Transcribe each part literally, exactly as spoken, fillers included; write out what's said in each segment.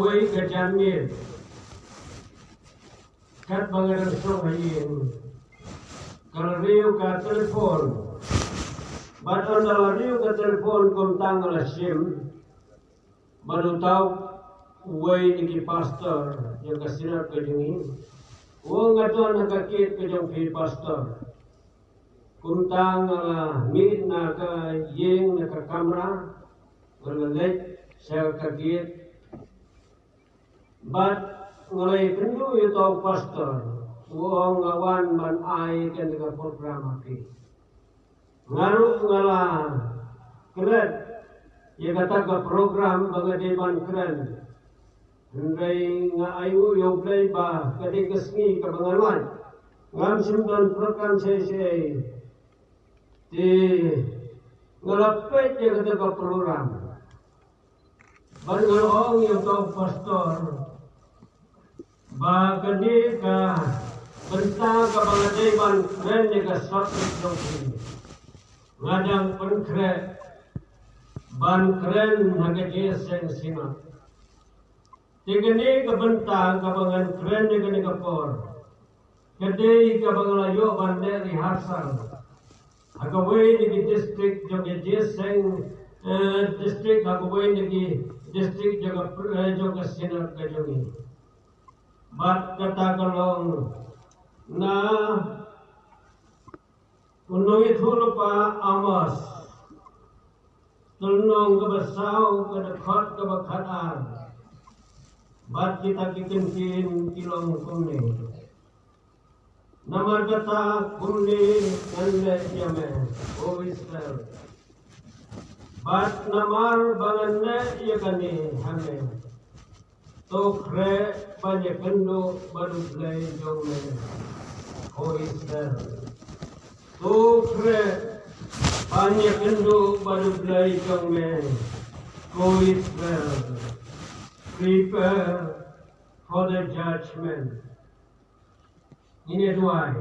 Kawei ka janmiet, katba nga dang sngewsih, ka la riew ka telephone. Bad ynda la riew ka telephone, kumta nga la shim, bad uta uwei na ki pastor jong ka synod ka jong ngi u ong, nga don ha ka gate ka jong phi, pastor. Kumta nga la mih na ka ïing, na ka kamra, nga la leit sha ka gate. Bad nga la ïakynduh ïa uta u pastor, u ong, nga wan ban ai kane ka program ha phi. Nga ruh nga la klet ïa kata ka program ba nga dei ban kren. Hynrei nga ainguh ïa U Blei ba ka dei ka sngi kaba nga lait, ngam shym don program shisha. Te nga la peit ïa kata ka program. Bad nga la ong ïa uta u pastor ba kane ka bynta kaba nga dei ban kren ïa ka subject jong phi, nga dang pynkhreh ban kren ha ka jingïaseng synod. Te kane ka bynta kaba ngan kren ïa kane ka por, ka dei kaba nga la ïoh ban leh rehearsal ha kawei na ki district jong ka jingïaseng, eh, district, ha kawei na ki district jong ka pr-, eh, jong ka synod ka jong ngi. Bad kata ka long na u nongïathuhlypa Amos, lynnong kaba saw, ka dkhot kaba khatar. Bad kita ki kyntien ki long kumne. Namar kata kumne ngan leh ïa me, O Israel. Bad namar ba ngan leh ïa kane ha me, to khreh ban ïakynduh bad U Blei jong me, O Israel. To khreh ban ïakynduh bad U Blei jong me, O Israel. Prepare for the judgment. Ngin ïa duwai.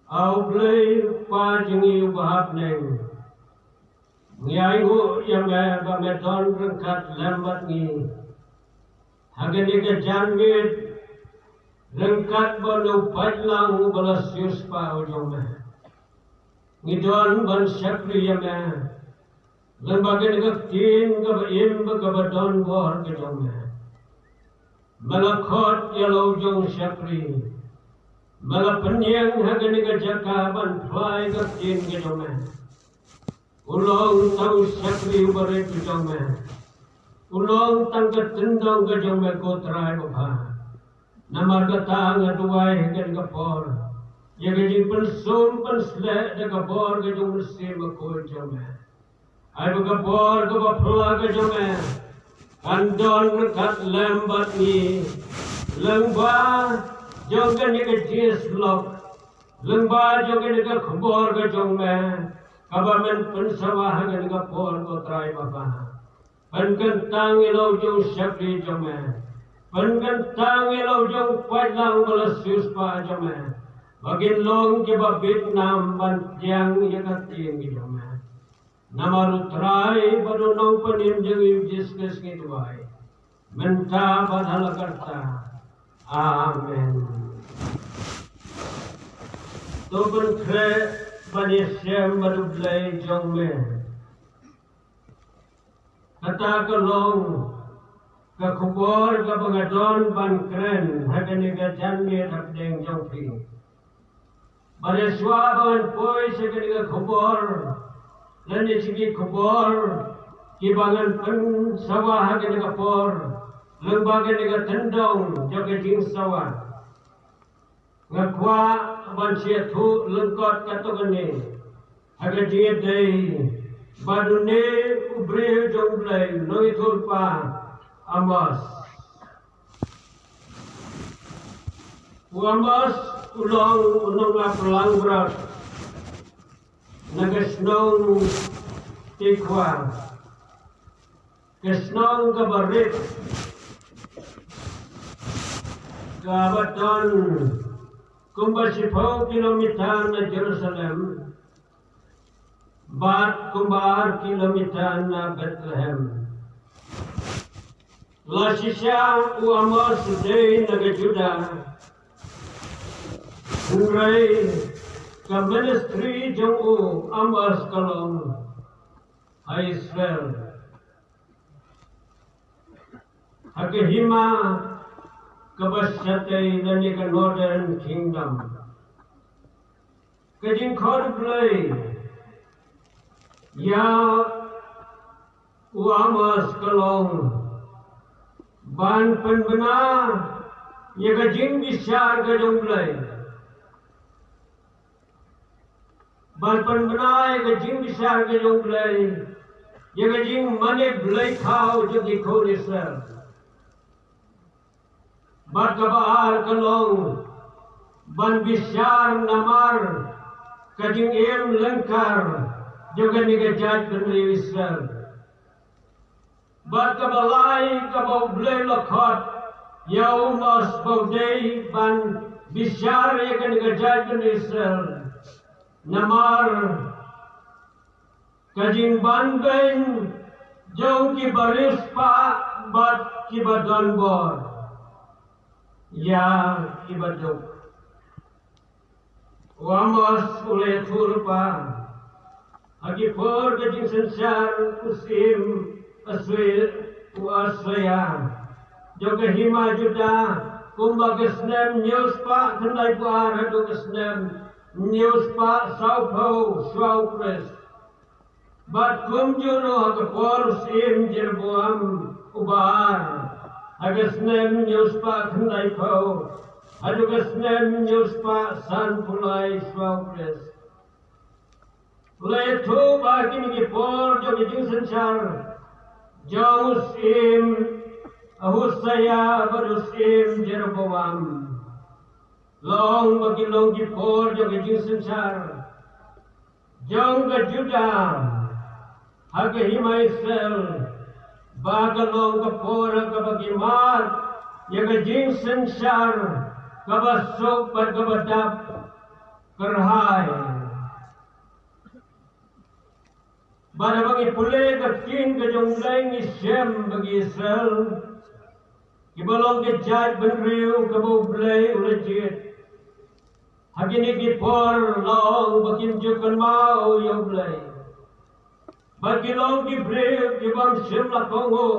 A U Blei Kpa jong ngi uba ha bneng, ngi ainguh ïa me ba me don ryngkat lem bad ngi ha kane ka janmiet, ryngkat bad u paidlang uba la siewspah u jong me. Ngi don ban shakri ïa me lyngba kane ka ktien kaba im bad kaba don bor ka jong me. Me la khot ïa la u jong u shakri. Me la pynïeng ha kane ka jaka ban phla ïa ka ktien ka jong me. U long tang u shakri uba rit u jong me. U long tang ka tyndong ka jong me, ko Trai babha. Namar kata nga duwai ha kane ka por ïa ka jingpynsum pynsleh da ka bor ka jong u Mynsiem Bakhuid jong me. Ai ba ka bor kaba phylla ka jong me kan don ryngkat lem bad ngi lyngba jong kane ka jingïasyllok, lyngba jong kane ka khubor ka jong me kaba men pynsawa ha kane ka por, ko Trai babha. Pynkyntang ïa la u jong u shakri jong me. Pynkyntang ïa la u jong u paidlang ba la siewspah jong me, ba kin long kiba bit nam ban pdiang ïa ka ktien ka jong me. Namar u Trai bad u Nongpynim jong ngi u Jisu Khrist ngi duwai, mynta bad ha la karta. Amen. To pynkhreh ban ïashem bad U Blei jong me. Kata ka long ka khubor kaba nga don ban kren ha kane ka janmiet hapdeng jong phi. Bad shuwa ba ngan poi sha kane ka khubor, lane sha ki khubor kiba ngan pynsawa ha kane ka por, lyngba kane ka tyndong jong ka jingsawa, nga kwah ban sa ïathuh lyngkot katto katne ha ka jingïadei bad une u briew jong U Blei, u nongïathuhlypa Amos. U Amos u long u nonglap langbrot na ka shnong Tekoa, ka shnong kaba rit, kaba don kumba shiphew kilometer na Jerusalem bad kumba ar kilometer na Bethlehem. La shisha u Amos u dei na ka Judah, hynrei ka ministry jong u Amos ka long ha Israel, ha ka hima kaba shatei lane ka Northern Kingdom. Ka jingkhot Blei ïa u Amos ka long ban pynbna ïa ka jingbishar ka jong Blei. Ban pynbna ïa ka jingbishar ka jong Blei, ïa ka jingmane Blei khaw jong ki khun Israel. Bad kaba ar ka long ban bishar namar ka jingim lyngkar jong kane ka jaitbynriew Israel. Bad kaba lai kaba U Blei u la khot ïa u Amos ba u dei ban bishar ïa kane ka jaitbynriew Israel. Namar ka jingbanbeiñ jong kiba riewspah bad kiba don bor ïa kiba duk. U Amos u la ïathuh lypa ha ki por ka jingsynshar u Syiem Asri-, u Asaïah jong ka hima Judah, kumba ka snem hynñiew spah khyndaiphew ar haduh ka snem hynñiew spah sawphew shuwa u Khrist. Bad kumjuh ruh ha ka por u Syiem Jeroboam uba ar, ha ka snem hynñiew spah khyndaiphew haduh ka snem hynñiew spah sanphew lai shuwa u Khrist. U la ïathuh ba ha kine ki por jong ka jingsynshar jong u Syiem Asaïah bad u Syiem Jeroboam, long ba ki long ki por jong ka jingsynshar jong ka Judah ha ka hima Israel, ba ka long ka por ha kaba ki mad ïa ka jingsynshar kaba suk bad kaba dap kyrhai. Bad haba ngi pule ka ktien ka jong U Blei ngi shem ba ki Israel, kiba long ka jaitbynriew kaba U Blei u la jied, ha kine ki por la ong ba kim ju kynmaw ïa U Blei. Bad ki long ki briew ki bym shym la kohnguh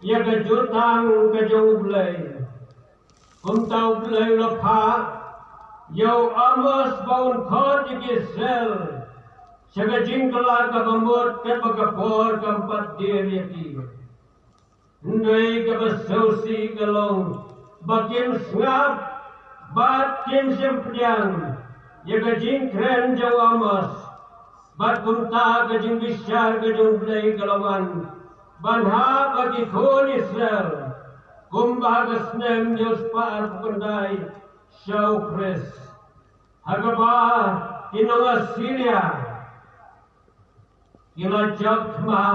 ïa ka jutang ka jong U Blei. Kumta U Blei u la phah ïa u Amos ba un khot ïa ki Israel sha ka jingkylla kaba mut katba ka por kam pat dier ïa ki. Hynrei kaba sngewsih ka long ba kim sngap bad kim shym pdiang ïa ka jingkren jong u Amos. Bad kumta ka jingbishar ka jong U Blei ka la wan ban hap ha ki khun Israel, kumba ha ka snem hynñiew spah arphew khyndai shuwa u Khrist, ha kaba ki nong Assyria ki la jop thma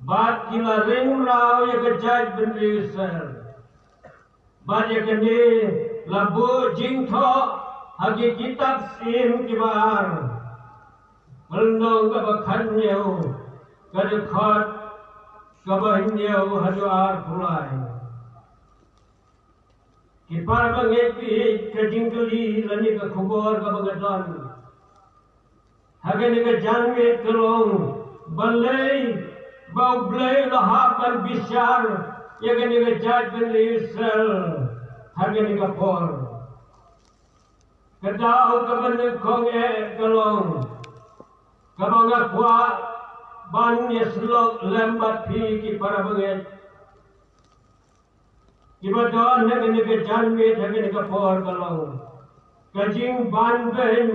bad ki la ring mraw ïa ka jaitbynriew Israel. Bad ïa kane la buh jingthoh ha ki kitab syiem kiba ar, ka lynnong kaba khathynñiew, ka dkhot kaba hynñiew haduh arphew lai. Ki para bangeit, ka jingkylli lane ka khubor kaba nga don ha kane ka janmiet ka long, balei ba U Blei u la hap ban bishar ïa kane ka jaitbynriew Israel ha kane ka por? Ka daw kaba nyngkong eh ka long kaba nga kwah ban ïasyllok lem bad phi ki para bangeit kiba don ha kane ka janmiet ha kane ka por ka long ka jingbanbeiñ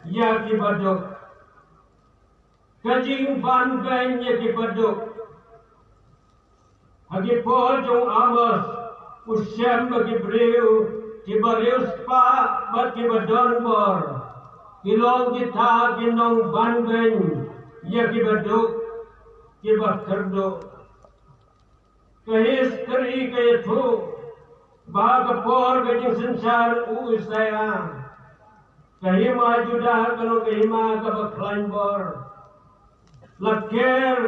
ïa kiba duk. Ka jingbanbeiñ ïa kiba duk. Ha ki por jong u Amos u shem ba ki briew kiba riewspah bad kiba don bor ki long kita ki nongbanbeiñ ïa kiba duk, kiba kyrduh. Ka history ka ïathuh ba ha ka por ka jingsynshar u Isaiah, ka hima Judah ka long ka hima kaba khlaiñ bor. La ker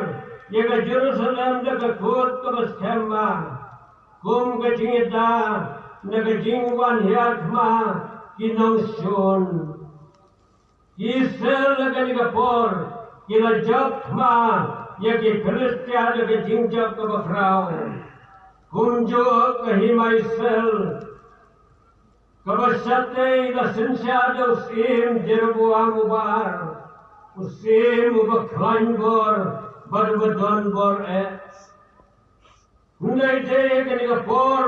ïa ka Jerusalem da ka kut kaba skhem Kum ka jingïada na ka jingwan hiar thma ki nongshun, ki Israel ha kane ka por ki la jop thma ïa ki Philistia da ka jingjop kaba khraw. Kumjuh ka hima Israel kaba shatei la synshar da u syiem Jeroboam uba ar, u syiem uba khlaiñ bor bad uba don bor eh. Hynrei dei kane ka por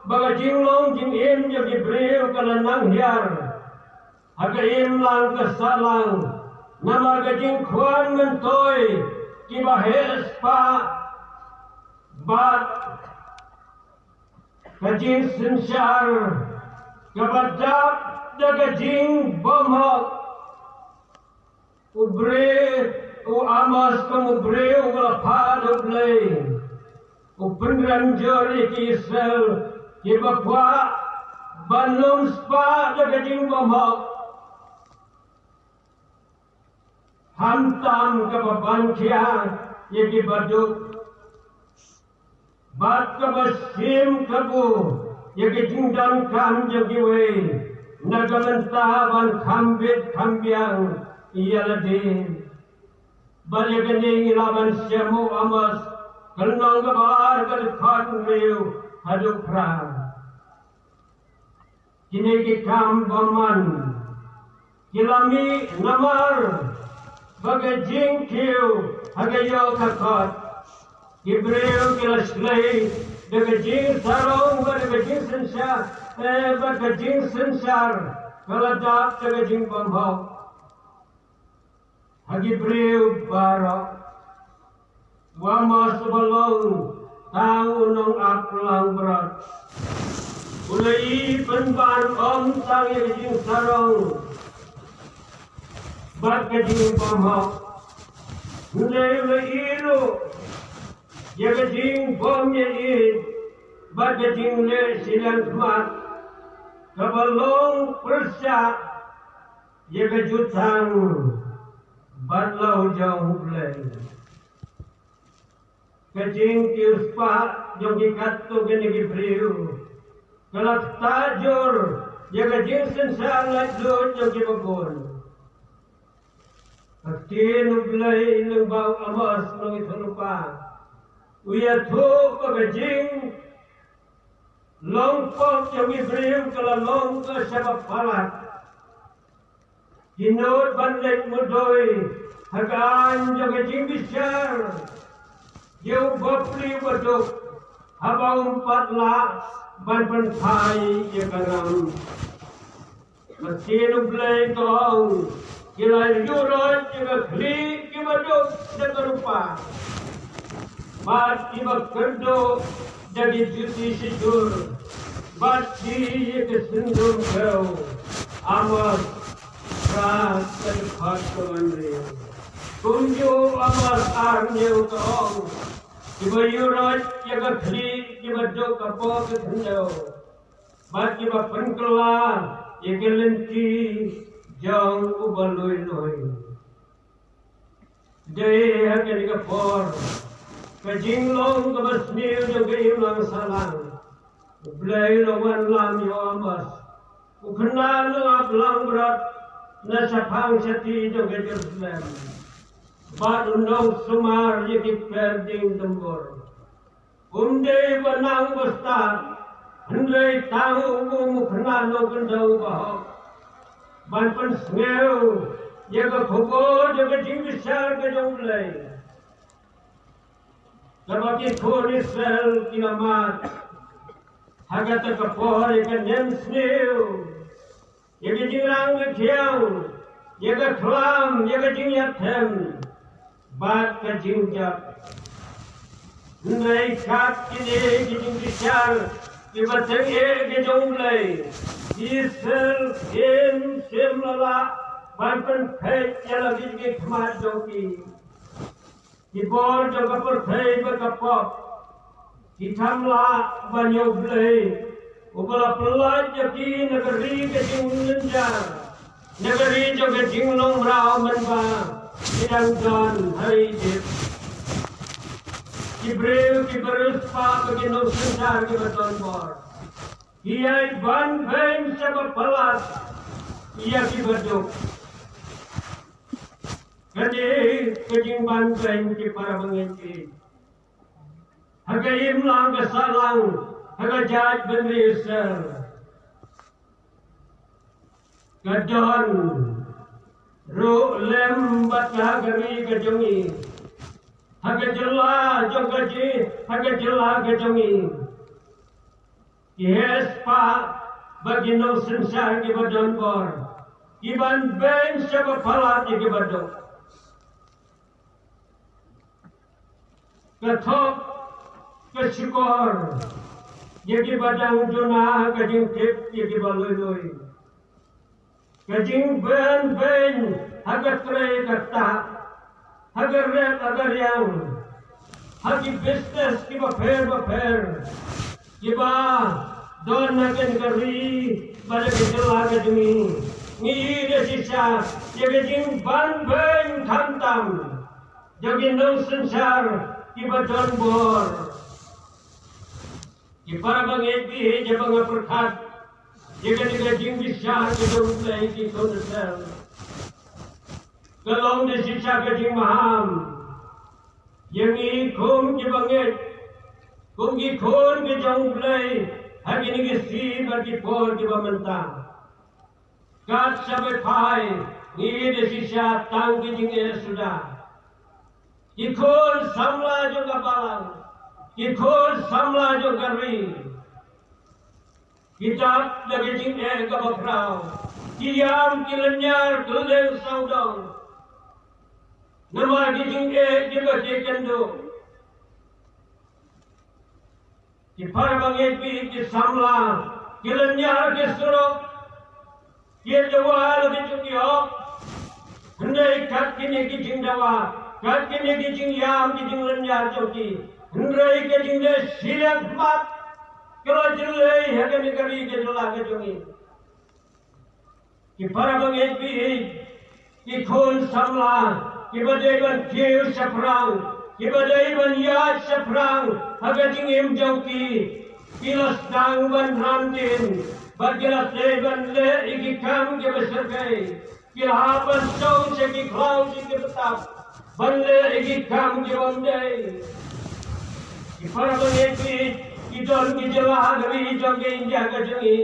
ba ka jinglong jingim jong ki briew ka la nang hiar ha ka imlang ka sahlang, namar ka jingkhwan myntoi kiba heh spah bad ka jingsynshar kaba dap da ka jingbymhok. U briew, u Amos kum u briew uba la phah da U Blei, u pynrem jur ïa ki Israel kiba kwah ban long spah da ka jingbymhok. Khamtam kaba ban khia ïa kiba duk bad kaba shim kabu ïa ki jingdonkam jong kiwei na ka bynta ban kham bit kham biang ïa lade. Bad ïa kane ngi lah ban shem u Amos, ka lynnong kaba ar, ka dkhot hynriew haduh phra. Kine ki kam bymman ki la mih namar ba ka jingkiew ha ka ïew ka kot. Ki briew ki la shlei da ka jingsarong bad da ka jingsynshar, eh, bad ka jingsynshar ka la dap da ka jingbymhok. Ha ki briew baroh, u Amos uba long tang u nongap langbrot, u la ïohi pynban ym tang ïa ka jingsarong bad ka jingbymhok, hynrei u la ïohi ruh ïa ka jingbymïeit bad ka jingleh shiliang khmat kaba long pyrshah ïa ka jutang bad la u jong U Blei. Ka jingkiew spah jong ki katto katne ki briew ka la ktah jur ïa ka jingsynshar laitluid jong kiba bun. Ka ktien U Blei lyngba u Amos nongïathuhlypa u ïathuh ba ka jing long pop jong ki briew ka la long ka shaba palat. Ki nud ban leit mudui ha ka aiñ jong ka jingbishar ïa u bapli baduk haba um pat lah ban pynphai ïa ka ram. Ka ktien U Blei ka ong, ki la ïuhroit ïa ka khlieh kiba duk da ka rupa bad kiba kyrduh da ki juti shijur bad ki ïa ka syndon khew. Amos phra, ka dkhot kaba hynriew. Kumjuh Amos ar hynñiew ka ong, kiba ïuhroit ïa ka khlieh kiba duk hapoh ka khyndew bad kiba pynkylla ïa ka lynti jong uba lui lui. Dei ha kane ka por, ka jinglong kaba sniew jong ka imlang sahlang, U Blei u la wanlam ïa u Amos, u khynnah nongap langbrot na shaphang shati jong ka Jerusalem, bad u nongsumar ïa ki per dieng dumbur. Um dei ba nang ba stad, hynrei tang u, u khynnah nongkyndong uba hok, ban pynsngew ïa ka khubor jong ka jingbishar ka jong U Blei. Kaba ki khun Israel ki la mad ha kata ka por ïa ka nemsniew, ïa ka jingrang ka khiang, ïa ka khlam, ïa ka jingïathem bad ka jingjop. Hynrei kat kine ki jingbishar kiba tyngeh ki jong U Blei, ki Israel kim shym la lah ban pynpeit ïa la ki jingkhmat jong ki. Ki bor jong ka pyrthei bad ka pop ki kham lah ban ïa U Blei, uba la pyllait ïa ki na ka ri ka jinglynjar, na ka ri jong ka jinglong mraw mynba ki dang don ha ri Ijipt. ki briew ki briew spah ba ki nongsynshar ki ba don bor. Ki ïai ban beiñ sha ba palat ïa ki ba duk. Kane ka jingban beiñ ki para bangeit, ha ka imlang ka sahlang, ha ka jaitbynriew Israel, ka don ruh lem bad ha ka ri ka jong i, ha ka jylla jong ka ji, ha ka jylla ka jong i. Ki heh spah ba ki nongsynshar ki ba don bor ki ban beiñ sha ba palat ïa ki ba duk. Ka thok ka shukor ïa ki ba dang duna, ka jingtip ïa ki ba lui lui. Ka jingban beiñ ha ka trei ka ktah, ha ka rep ha ka riang, ha ki business ki bapher bapher ki ba don ha kane ka ri bad ha ka jylla ka jong i. Ngi ïohi da shisha ïa ka jingban beiñ khamtam jong ki nongsynshar ki ba don bor. Ki para bangeit, bad haba nga pyrkhat ïa kane ka jingbishar ka jong U Blei, ki khun Israel, ka long da shisha ka jingmaham ïa ngi kum ki bangeit, kum ki khun ki jong U Blei, ha kine ki sngi bad ki por ki ba mynta. Kat shaba phai, ngi ïohi da shisha tang ki jingeh suda. Ki khun samla jong ka balang, ki khun samla jong ka ri, ki dap da ki jingeh ka bakhraw. Ki ïam ki lynñiar kylleng sawdong namar ki jingeh ki ba ki kynduh. Ki para bangeit, ki samla, ki lynñiar ki surok, ki dawa la ki jong ki hok. Hynrei kat kine ki jingdawa, kat kine ki jingïam, ki jinglynñiar jong ki, hynrei ka jingdei shiliang khmat ka la jyllei ha kane ka ri ka jylla ka jong i. Ki para bangeit, ki khun samla ki ba dei ban kiew shaphrang, ki ba dei ban ïaid shaphrang ha ka jingim jong ki, ki la sdang ban ran dien bad ki la dei ban leh ïa ki kam ki ba shyrkhei. Ki la hap ban shong sha ki khlaw sha ki btap ban leh ïa ki kam ki bym dei. Ki para bangeit, ki don ki jylla ha ka ri jong ka India ka jong i,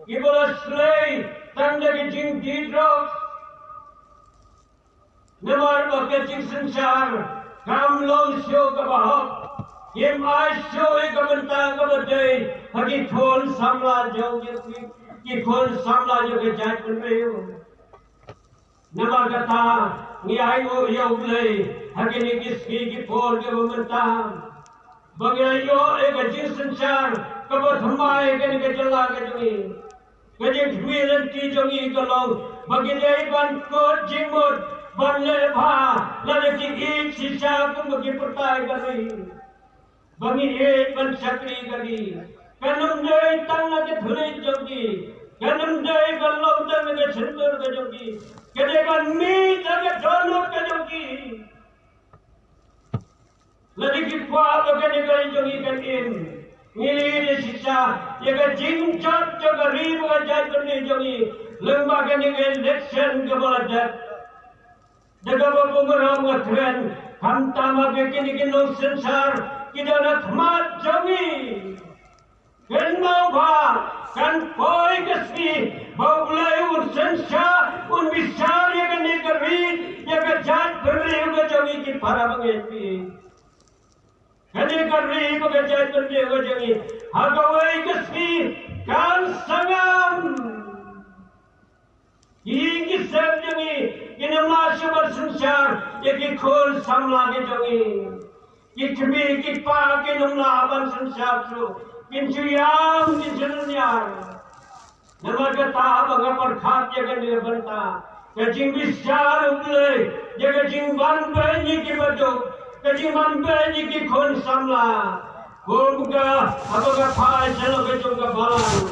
ki ba la slei tang da ki jingdih drugs. Namar ba ka jingsynshar kam long shuh kaba hok, kim ai shuh ïa ka bynta kaba dei ha ki khun samla jong ki, ki khun samla jong ka jaitbynriew. Namar kata ngi ai nguh ïa U Blei ha kine ki sngi ki por ki ba mynta, ba ngi ïoh ïa ka jingsynshar kaba thymmai ha kane ka jylla ka jong i. Ka jingkhmih lynti jong i ka long ba ngi dei ban kut jingmut ban leh bha, lada ki ïeit shisha kumba ki pyrta ka ri. Ba ngi ïeit ban shakri ka ri, kan ym dei tang na ka thylliej jong ki, kan ym dei ban long tang na ka shyntur ka jong ki, ka dei ban mih na ka dohnud ka jong ki. Lada ki kwah ba kane ka ri jong i kan im, ngi ïohi da shisha ïa ka jingjot jong ka ri bad ka jaitbynriew jong i lyngba kane ka election kaba la dep. Da kaba bun baroh nga kren, khamtam ha kine ki nongsynshar ki don ha khmat jong i. Kynmaw ba kan poi ka sngi ba U Blei un synshar, un bishar ïa kane ka ri, ïa ka jaitbynriew ka jong i, ki para bangeit. Kane ka ri bad ka jaitbynriew ka jong i, ha kawei ka sngi kan sangam. Ki ïing ki sem jong i kin ym lah shuh ban synshar ïa ki khun samla ki jong i. Ki kmie ki kpa kin ym lah ban synshar shuh, kin shu ïam, kin shu lynñiar. Namar kata ba nga pyrkhat ïa kane ka bynta, ka jingbishar U Blei ïa ka jingban beiñ ïa ki baduk, ka jingban beiñ ïa ki khun samla. Kum ka haba nga phai sha la ka jong ka balang,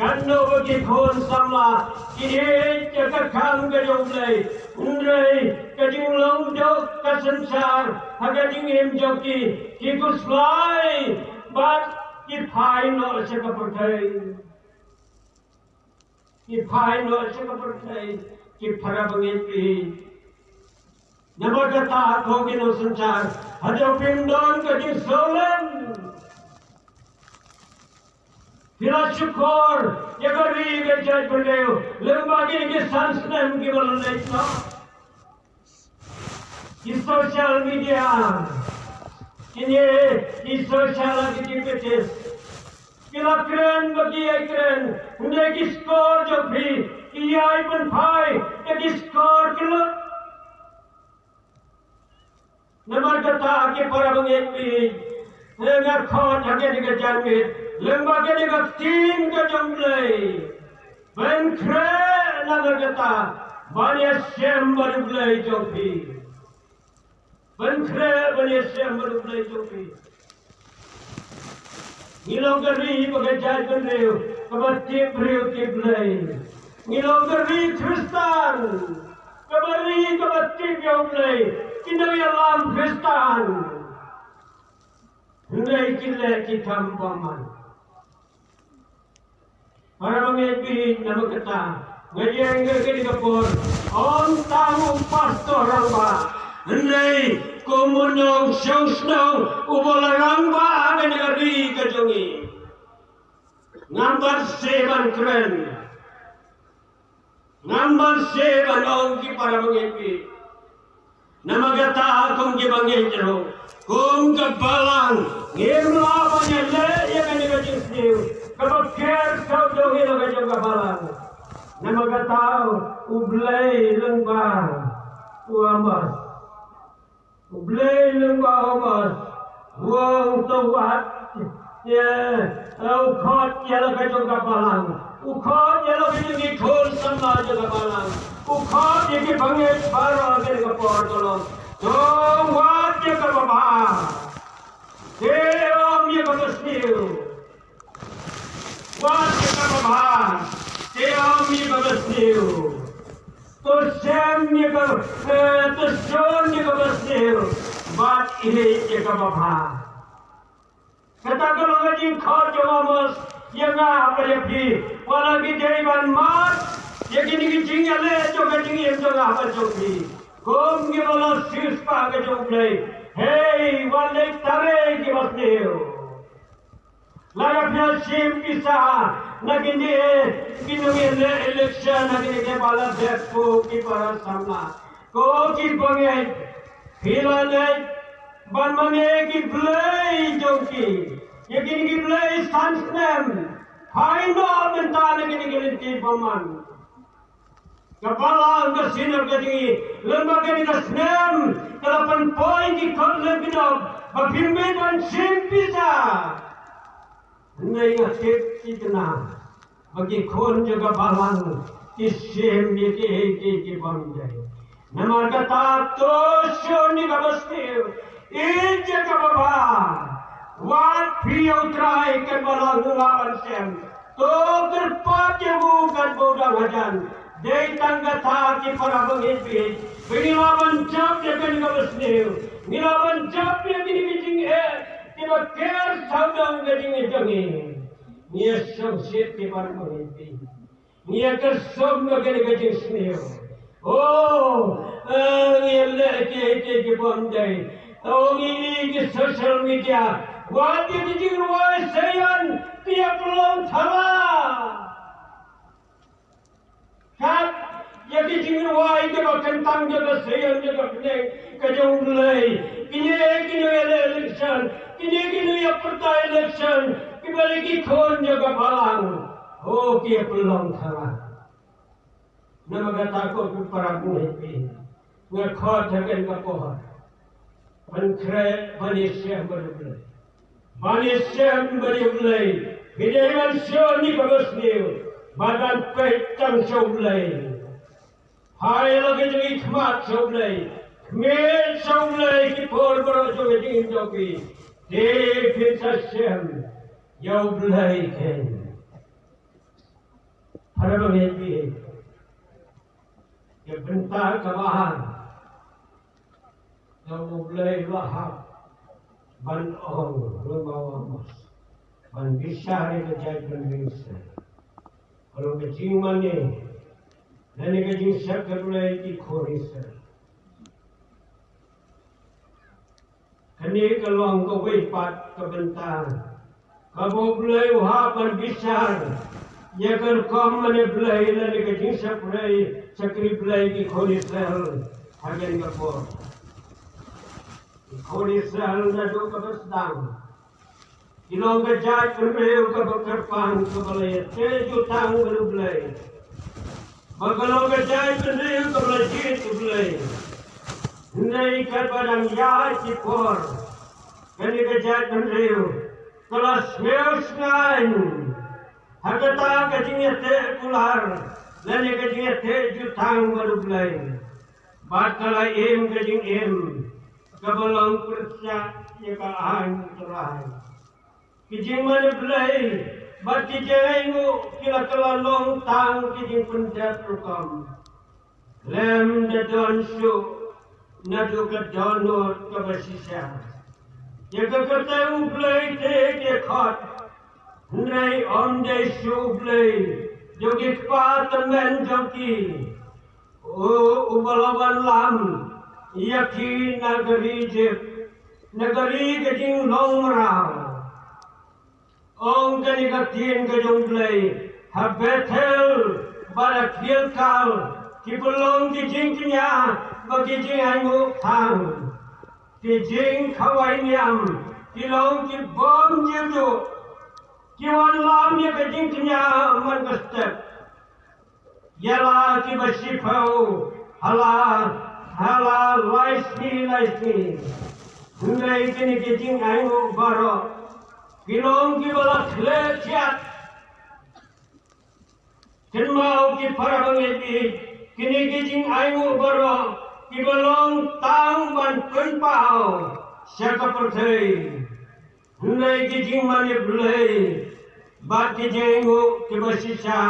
Katno ba ki khun samla ki ïeit ïa ka kam ka jong U Blei, hynrei ka jinglong jong ka synshar ha ka jingim jong ki, ki khuslai bad ki phai noh sha ka pyrthei. Ki phai noh sha ka pyrthei, ki para bangeit ki. Namar kata ko ki nongsynshar, hato phim don ka jingsngewlem? Phi la shukor ïa ka ri ka jaitbynriew lyngba kine ki san snem kiba la leit noh? Ki social media, kine ki social activities, ki la kren ba ki ïai kren, hynrei ki score jong phi ki ïai pynphai ïa ki score ki lut. Namar kata ki para bangeit ki, nga khot ha kane ka janmiet lyngba kane ka ktien ka jong U Blei, pynkhreh namar kata ban ïashem bad U Blei jong phi. Pynkhreh ban ïashem bad U Blei jong phi. Ngi long ka ri bad ka jaitbynriew kaba tip briew tip Blei. Ngi long ka ri Khristan kaba ri kaba tip ïa U Blei. Ki nongïalam Khristan, hynrei ki leh ki kam bymman. Para bangeit, namar kata nga ïeng ha kane ka por, ym tang u pastor rangbah, hynrei kum u nongshong shnong uba la rangbah ha kane ka ri ka jong ngi. Ngam banse ban kren, ngam banse ban ong, ki para bangeit. Namar kata kum ki bangeit ruh, kum ka balang, ngim lah ban ïaleh ïa kane ka jingsniew kaba ker sawdong ïa la ka jong ka balang. Namar kata U Blei lyngba u Amos, U Blei lyngba u Amos u ong, to wad ïa, u khot ïa la ka jong ka balang, u khot ïa la ka jong ki khun samla jong ka balang, u khot ïa ki bangeit baroh ha kane ka por, to long, to wad ïa kaba bha, te ym ïa kaba sniew. Wad ïa kaba bha, te ym ïa kaba sniew. To shem ïa ka, eh, to shon ïa kaba sniew bad ïeit ïa kaba bha. Kata ka long ka jingkhot jong u Amos ïa nga bad ïa phi, wat la ki dei ban mad ïa kine ki jingïaleh jong ka jingim jong nga bad jong phi. Kum kiba la siewspah ka jong U Blei, hei, wat leit trei kiba sniew. Lada phi ïa shim pisa na kine ki nongïaleh election, na kine kiba la dep, ko ki para samla, ko ki bangeit, phi la leit ban mane ki blei jong ki, ïa kine ki blei san snem. Phai noh mynta na kine ki lynti bymman. Ka balang ka synod ka jong ngi lyngba kane ka snem ka la pynpoi ki kot leh bynriew ba phim bit ban shim pisa. Hynrei nga tip thikna ba ki khun jong ka balang ki shim ïa kiei kiei kibym dei. Namar kata to shon ïa kaba sniew, ïeit ïa kaba bha. Wat phi ïa U Trai kat ba la ngi lah ban shem. To kyrpad ïa u kat ba u dang hajan. Dei tang kata ki para bangeit bangeit ba ngi lah ban jop ïa kane kaba sniew. Ngi lah ban jop ïa kine ki jingeh kiba ker sawdong ka jingim jong ngi. Ngi ïa shongshit ki para bangeit bangeit. Ngi ïa kyrsum ha kane ka jingsniew. Oh, eh, ngi ïa leh kiei kiei kibym dei. Oh, ngi ïa ki social media. Wat ïa ki jingrwai Seion ki ïa pynlong thala. Kat ïa ki jingrwai kiba kyntang jong ka Seion jong ka bneng ka jong U Blei. Kine ki nongïaleh election, kine ki nongïapyrta election kiba dei ki khun jong ka balang. Oh, ki ïa pynlong thala. Namar kata ko ki para bangeit, nga khot ha kane ka por, pynkhreh ban ïashem bad U Blei. Ban ïashem bad U Blei. Phi dei ban shon ïa kaba sniew bad ban peit tang sha U Blei. Phai la ka jong i khmat sha U Blei. Khmih sha U Blei ki por baroh jong ka jingim jong phi. Te phin sa shem ïa U Blei keiñ. Para bangeit, ka bynta kaba ar, ka U Blei u la hap ban ong lyngba u Amos ban bishar ïa ka jaitbynriew Israel. Ka long ka jingmane lane ka jingshakri Blei ki khun Israel. Kane ka long kawei pat ka bynta kaba U Blei u hap ban bishar ïa ka rukom mane Blei lane ka jingshakri, shakri Blei ki khun Israel ha kane ka por. Ki khun Israel naduh kaba sdang ki long ka jaitbynriew kaba kyrpang, kaba la ïateh jutang bad U Blei. Ba ka long ka jaitbynriew kaba la jied U Blei. Hynrei katba dang ïaid ki por, kane ka jaitbynriew ka la sngewsngaiñ ha kata ka jingïateh kular lane ka jingïateh jutang bad U Blei. Bad ka la im ka jingim kaba long pyrshah ïa ka aiñ U Trai. Ki jingmane Blei bad ki jingaiñguh ki la kylla long tang ki jingpyndep rukom. Khlem da don shuh naduh ka dohnud kaba shisha. Ïa ka kyrteng U Blei te ki khot, hynrei ym dei shuh U Blei jong ki kpa tymmen jong ki, u, uba la wanlam ïa ki na ka ri Ijipt, na ka ri ka jinglong mraw. Ong kane ka ktien ka jong U Blei, ha Bethel bad ha Gilgal ki pynlong ki jingkñia bad ki jingainguh thang. Ki jingkhawai niam ki long ki bym jylliew. Ki wanlam ïa ka jingkñia man ka step. Ïa la kiba shiphew ha la, ha la lai sngi lai sngi. Hynrei kine ki jingainguh baroh ki long kiba la khleh thiat. Kynmaw ki para bangeit, kine ki jingainguh baroh kiba long tang ban pynpaw sha ka pyrthei. Hynrei ki jingmane Blei bad ki jingainguh kiba shisha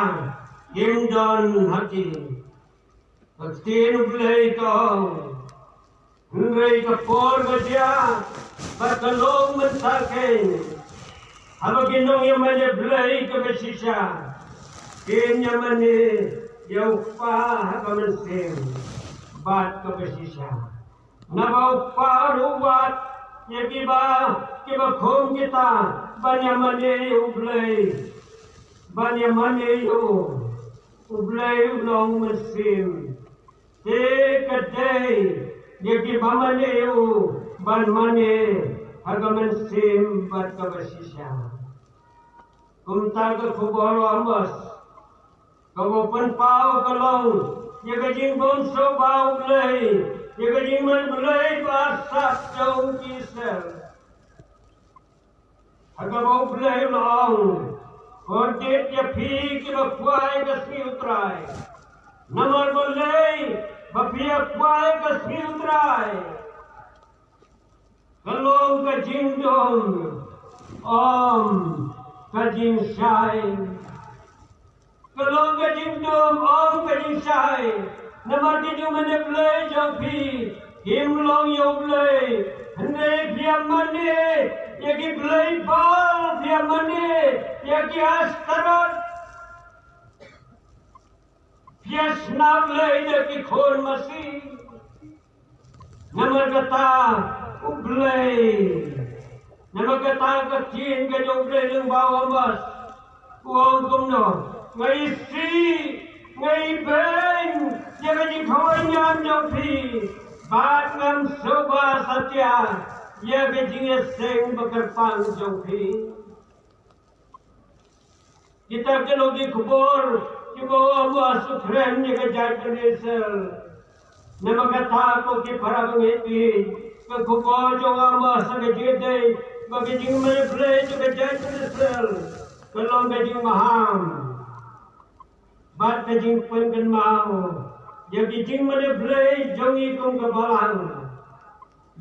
kim don ha ki. Ka ktien U Blei ka ong, hynrei ka por ka jia bad ka long mynta keiñ, haba ki nongïamane Blei kiba shisha kin ïamane ïa U Kpa ha ka mynsiem bad kaba shisha. Naba U Kpa ruh u wad ïa kiba, kiba khum kita ban ïamane ïa U Blei, ban ïamane ïa u. U Blei u long mynsiem. Te ka dei ïa kiba mane ïa u ban mane ha ka mynsiem bad kaba shisha. Kumta ka khubor u Amos kaba pynpaw ka long ïa ka jingbymsngewbha U Blei, ïa ka jingmane Blei ba arsap jong ki Israel. Ha kaba U Blei u la ong, kordit ïa phi kiba kwah ïa ka sngi U Trai. Namar balei ba phi ïa kwah ïa ka sngi U Trai? Ka long ka jingdum, ym ka jingshai. Ka long ka jingdum, ym ka jingshai. Namar ki jingmane Blei jong phi kim long ïa U Blei. Hynrei phi ïa mane ïa ki blei Baal, phi ïa mane ïa ki Astarot. Phi ïa shna blei da ki khun masi. Namar kata U Blei, namar kata ka ktien ka jong U Blei lyngba u Amos u ong kumno: Nga isih, nga ibeiñ ïa ka jingkhawai niam jong phi, bad ngam sngewbha satia ïa ka jingïaseng ba kyrpang jong phi. Kita ki long ki khubor kiba u Amos u kren ïa ka jaitbynriew Israel. Namar kata ko ki para bangeit, ka khubor jong u Amos ha ka jingïadei bad ka jingmane Blei jong ka jaitbynriew Israel ka long ka jingmaham bad ka jingpynkynmaw ïa ki jingmane Blei jong ngi kum ka balang.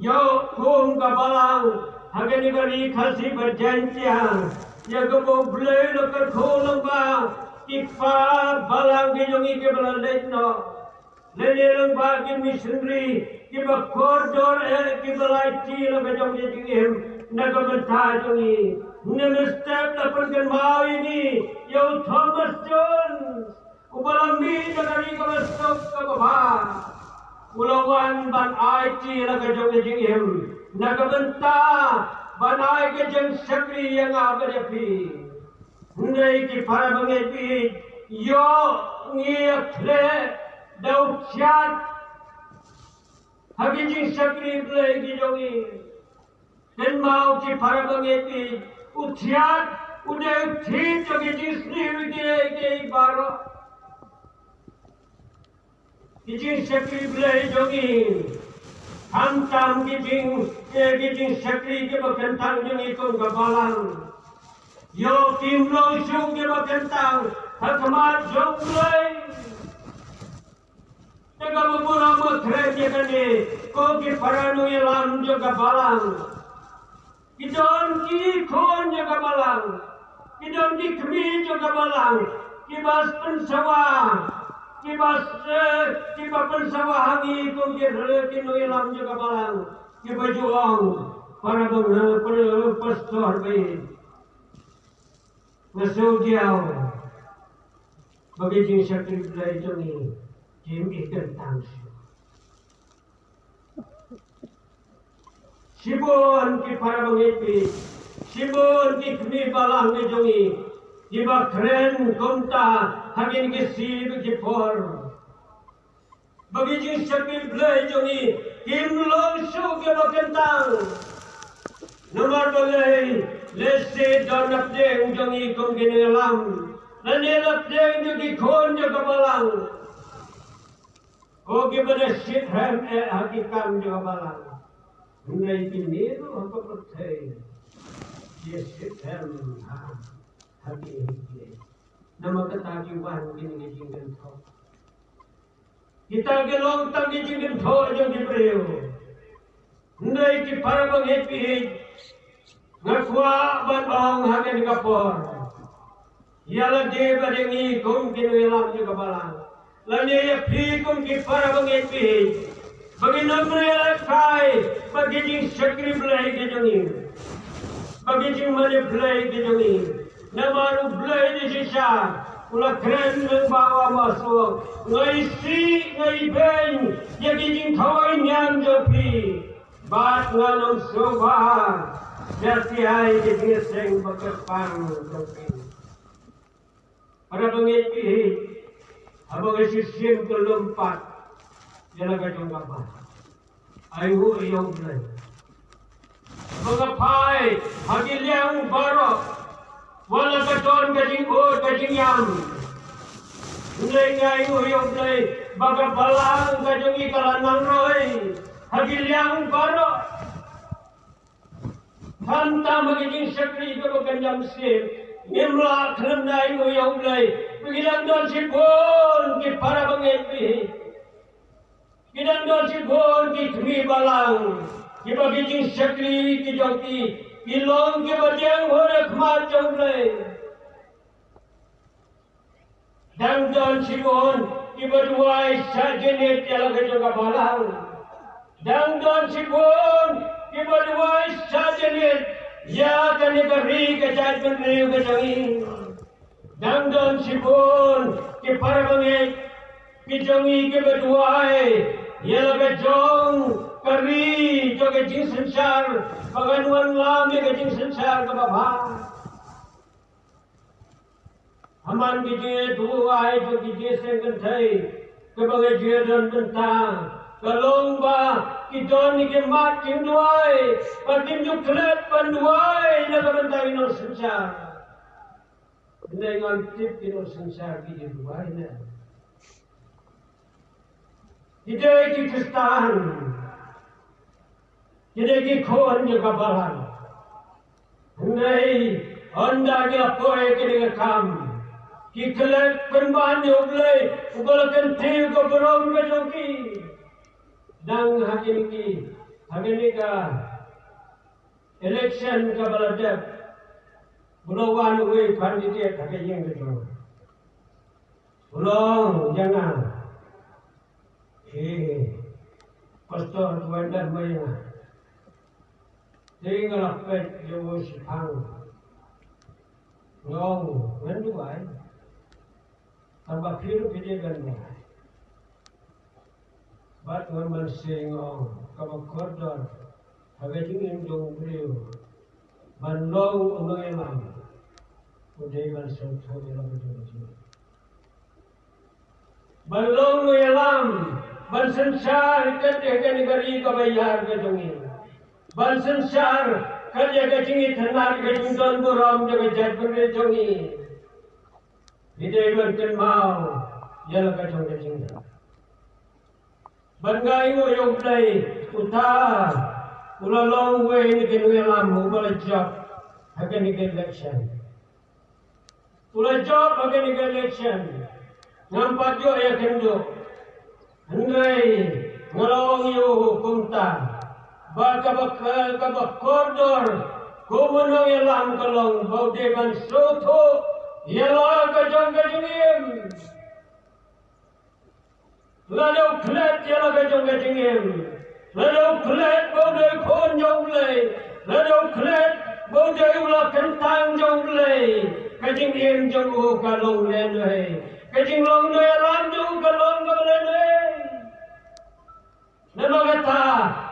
Ïoh kum ka balang ha kane ka ri Khasi bad Jaiñtia, ïa kaba U Blei u la kyrkhu lyngba Ki kpa balang ki jong ngi kiba la leit noh, lane lyngba ki missionary kiba kordor eh kiba la aiti la ka jong ka jingim na ka bynta jong ngi. Hynrei mynstep la pynkynmaw ïa ngi ïa u Thomas Jones, uba la mih na ka ri kaba suk kaba bha, u la wan ban aiti la ka jong ka jingim na ka bynta ban ai ka jingshakri ïa nga bad ïa phi. Hynrei ki para bangeit, ïoh ngi ïa khleh da u thiat ha ki jingshakri Blei ki jong ngi. Kynmaw ki para bangeit, u thiat u dei u thied jong ki jingsniew kiei kiei baroh. Ki jingshakri Blei jong ngi, khamtam ki jing, eh, ki jingshakri kiba kyntang jong ngi kum ka balang, ïoh kim long shuh kiba kyntang ha khmat jong U Blei. Te kaba burom nga kren ïa kane, ko ki para nongïalam jong ka balang, ki don ki khun jong ka balang, ki don ki kmie jong ka balang, kiba pynsawa, kiba se, kiba pynsawa ha ngi kum ki rle ki nongïalam jong ka balang, kiba ju ong, para bang, para pastor ba ïeit, nga sngewdiaw ba ki jingshakri Blei jong ngi kim i kyntang shuh. Shibun ki para bangeit, shibun ki kmie balang ki jong ngi, kiba kren kumta ha kine ki sngi bad ki por, ba ki jingshakri Blei jong ngi kim long shuh kiba kyntang. Namar balei? Lehse don na pdeng jong ngi kum ki nongïalam, lane na pdeng jong ki khun jong ka balang, ko kiba da shitrhem eh ha ki kam jong ka balang, hynrei kine ruh ha ka pyrthei ki shitrhem ha, ha ki, ha ki. Namar kata ki wan kine ki jingkynthoh. Kita ki long tang ki jingkynthoh jong ki briew. Hynrei ki para bangeit, nga kwah ban ong ha kane ka por, ïa lade bad ïa ngi kum ki nongïalam jong ka balang, lane ïa phi kum ki para bangeit, ba ngin ym lehkai ba ki jingshakri Blei ki jong ngi, ba ki jingmane Blei ki jong ngi. Namar U Blei da shisha u la kren lyngba u Amos, nga isih, nga ibeiñ ïa ki jingthawai niam jong phi, bad ngan ym sngewbha sha ki, ïa ki jingïaseng ba kyrpang jong phi. Para bangeit, haba nga shisien ka lum pat ïa la ka jong ka balang, ai u ïa U Blei, ba nga phai ha ki liang baroh, wat la ka don ka jingud ka jingïam, hynrei nga ai u ïa U Blei ba ka balang ka jong ngi ka la nang roi ha ki liang baroh. Khamtam ha ki jingshakri kaba kynja mynsiem, ngim lah khlem da ai u ïa U Blei. Ba ki dang don shibun ki para bangeit, ki dang don shibun ki kmie balang, kiba ki jingshakri ki jong ki, ki long kiba dieng ha khmat jong U Blei. Dang don shibun kiba duwai shah jingit ïa la ka jong ka balang. Dang don shibun kiba duwai shah jingit ïa kane ka ri ka jaitbynriew ka jong ngi. Dang don shibun ki para bangeit ki jong ngi kiba duwai ïa la ka jong ka ri jong ka jingsynshar, ba kan wanlam ïa ka jingsynshar kaba bha. Ha man ki jingduwai jong ki jingïaseng kynthei kaba nga ju ïadon bynta, ka long ba ki don ki mat jingduwai, ba kim ju klet ban duwai na ka bynta ki nongsynshar. Hynrei ngan tip ki nongsynshar ki ju duwai ne. Ki dei ki Khristan, ki dei ki khun jong ka balang. Hynrei ynda ki la poi kane ka kam, ki klet pynban ïa U Blei uba la kyntiew ka burom ka jong ki. Dang ha kine ki, ha kane ka election kaba la dep, u la wan uwei u candidate ha ka ïing ka jong u. Long jana. He. Pastor tuan dan mai na. Dei nga la peit ïa u shiphang. Long ngan duwai. Tang ba phi ruh phi dei ban duwai. Bad ngan ban sngewthuh kaba kordor ha ka jingim jong u briew ban long u nongïalam. U dei ban sngewthuh ïa la ka jong ka jingim. Ban long nongïalam, ban synshar kat ïa kane ka ri kaba ïar ka jong ngi. Ban synshar kat ïa ka jingïathuhlypa, ka jingdon burom jong ka jaitbynriew jong ngi. Ngi dei ban kynmaw ïa la ka jong ka jingim. Ban ngai nguh ïa U Blei, uta u la long uwei na ki nongïalam uba la jop ha kane ka election. U la jop ha kane ka election. Ngam pat ïoh ïakynduh. Hynrei nga la ong ïa u kumta ba kaba, kaba kordor kum u nongïalam ka long ba u dei ban sngewthuh ïa la ka jong ka jingim. Lada u klet ïa la ka jong ka jingim, lada u klet ba u dei khun jong U Blei, lada u klet ba u dei u la kyntang jong U Blei, ka jingim jong u ka long lehnoh, ka jinglong nongïalam jong u ka long kaba lehnoh. Namar kata,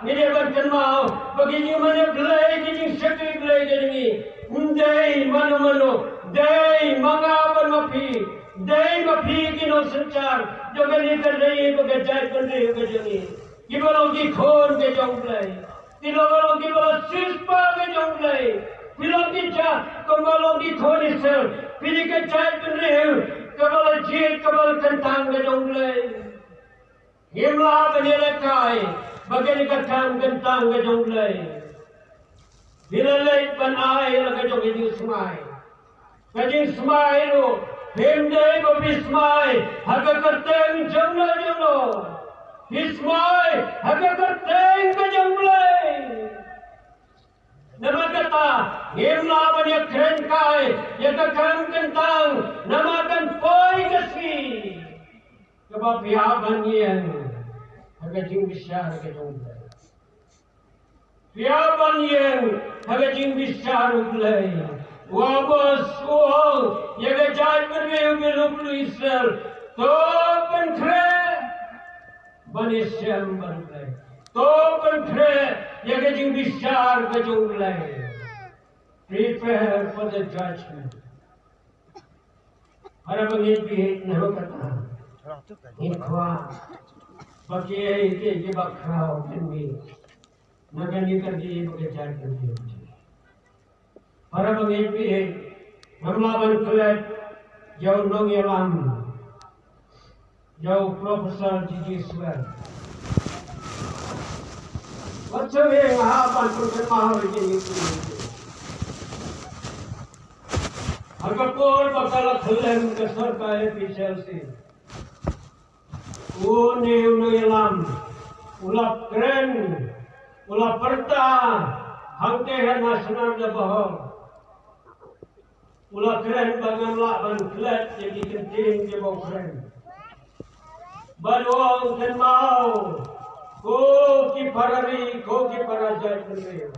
ngi dei ban kynmaw ba ki jingmane Blei, ki jingshakri Blei ka jong ngi, ym dei mano mano, dei ma nga bad ma phi, dei ma phi ki nongsynshar jong kane ka ri bad ka jaitbynriew ka jong ngi, kiba long ki khun ka jong U Blei, kiba long, kiba long ki sienjam ka jong U Blei, phi long ki jait, kumba long ki khun Israel, phi dei ka jaitbynriew kaba la jied, kaba la kyntang ka jong U Blei. Ngim lah ban ïalehkai ba kane ka kam kyntang ka jong U Blei. Phi la leit ban ai la ka jong ka jingsmai. Ka jingsmai ruh, phim dei ba phi smai ha ka kyrteng jongno jongno. Phi smai ha ka kyrteng ka jong U Blei. Namar kata, ngim lah ban ïakren kai ïa ka kam kyntang, namar kan poi ka sngi kaba phi hap ban ïeng ha ka jingbishar ka jong U Blei. Phi hap ban ïeng ha ka jingbishar U Blei. U Amos u ong ïa ka jaitbynriew, ïa ki lum Israel, to pynkhreh ban ïashem bad U Blei. To pynkhreh ïa ka jingbishar ka jong U Blei. Prepare for the judgment. Para bangeit, bangeit na kata. Ngi kwah ba kiei kiei kiba khraw kin mih na kane ka ri bad ka jaitbynriew. Para bangeit, bangeit, ngam lah ban klet ïa u nongïalam, ïa u Professor G G Swell. Wat sngewthuh nga hap ban pynkynmaw ïa kine ki. Ha ka por ba ka la khlem ka sorkar A P H L C, une u nongïalam u la kren, u la pyrta hangtei ha National Debate Hall. U la kren ba ngam lah ban klet ïa ki kyntien kiba u kren. Bad u ong, kynmaw, ko ki para ri, ko ki para jaitbynriew,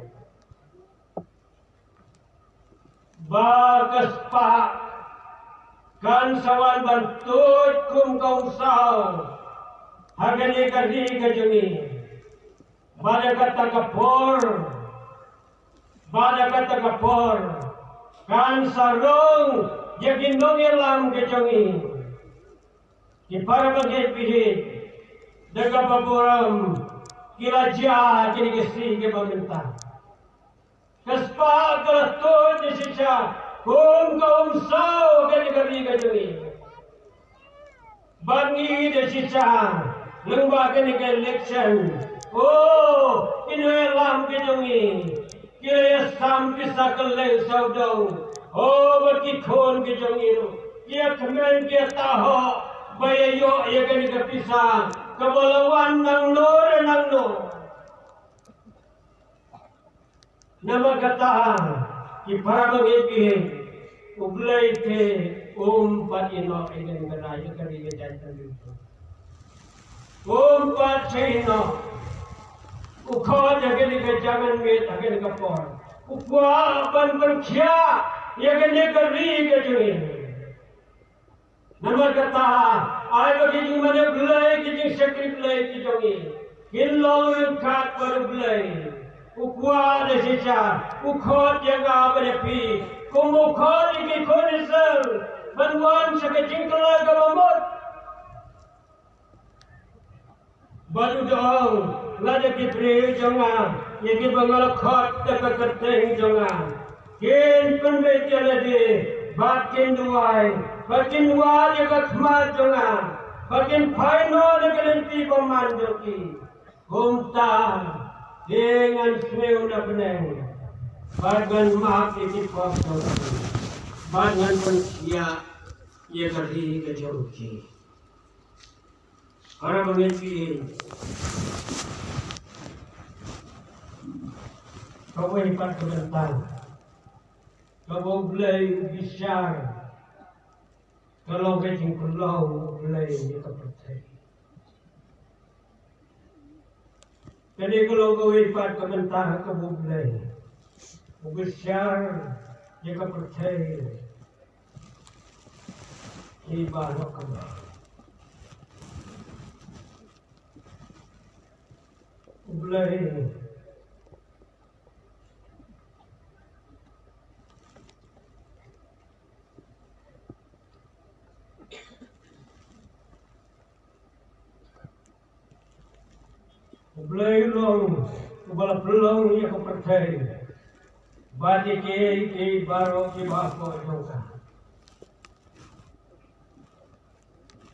ba ka spah kan sa wan ban tuid kum ka umsaw ha kane ka ri ka jong ngi. Bad ha kata ka por, bad ha kata ka por kan sa rung ïa ki nongïalam ka jong ngi. Ki para bangeit, bangeit, da kaba burom ki la jia kine ki sngi kiba mynta. Ka spah ka la tuid shisha kum ka umsaw kane ka ri ka jong ngi. Bad ngi da shisha lyngba kane ka election, o, ki nongïalam ka jong ngi ki la ïasam pisa kylleng sawdong. O, bad ki khun ka jong ngi ruh ki ïa kmen, ki ïa tahoh ba ïa ïoh ïa kane ka pisa kaba la wan nangno re nangno. Namar kata, ki para bangeit, bangeit, U Blei te um pat ïehnoh ïa kane ka rai, ïa ka ri ka jaitbynriew. Um pat ïehnoh. U khot ïa kane ka janmiet ha kane ka por. U kwah ban pynkhiah ïa kane ka ri ka jong ngi. Namar kata, ai ba ki jingmane Blei, ki jingshakri Blei ki jong ngi kin long ryngkat bad U Blei. U kwah da shisha, u khot ïa nga bad ïa phi, kum u khot ïa ki khun Israel ban wan sha ka jingkylla kaba mut. Bad u da ong, lada ki briew jong nga, ïa kiba nga la khot da ka kyrteng jong nga, kin pynbeit ïa lade, bad kin duwai, bad kin wad ïa ka khmat jong nga, bad kin phai noh na ka lynti bymman jong ki, kumta te ngan sngew na bneng, bad ngan map ïa ki pop jong ki, bad ngan pynkhiah ïa ka ri ka jong ki. Para bangeit, kawei pat ka bynta kaba U Blei u bishar, ka long ka jingpynlong U Blei ïa ka pyrthei. Kane ka long kawei pat ka bynta kaba U Blei u bishar ïa ka pyrthei. Ïa baroh kaba U Blei U Blei u long uba la pynlong ïa ka pyrthei bad ïa kiei kiei baroh kiba hapoh jong ka.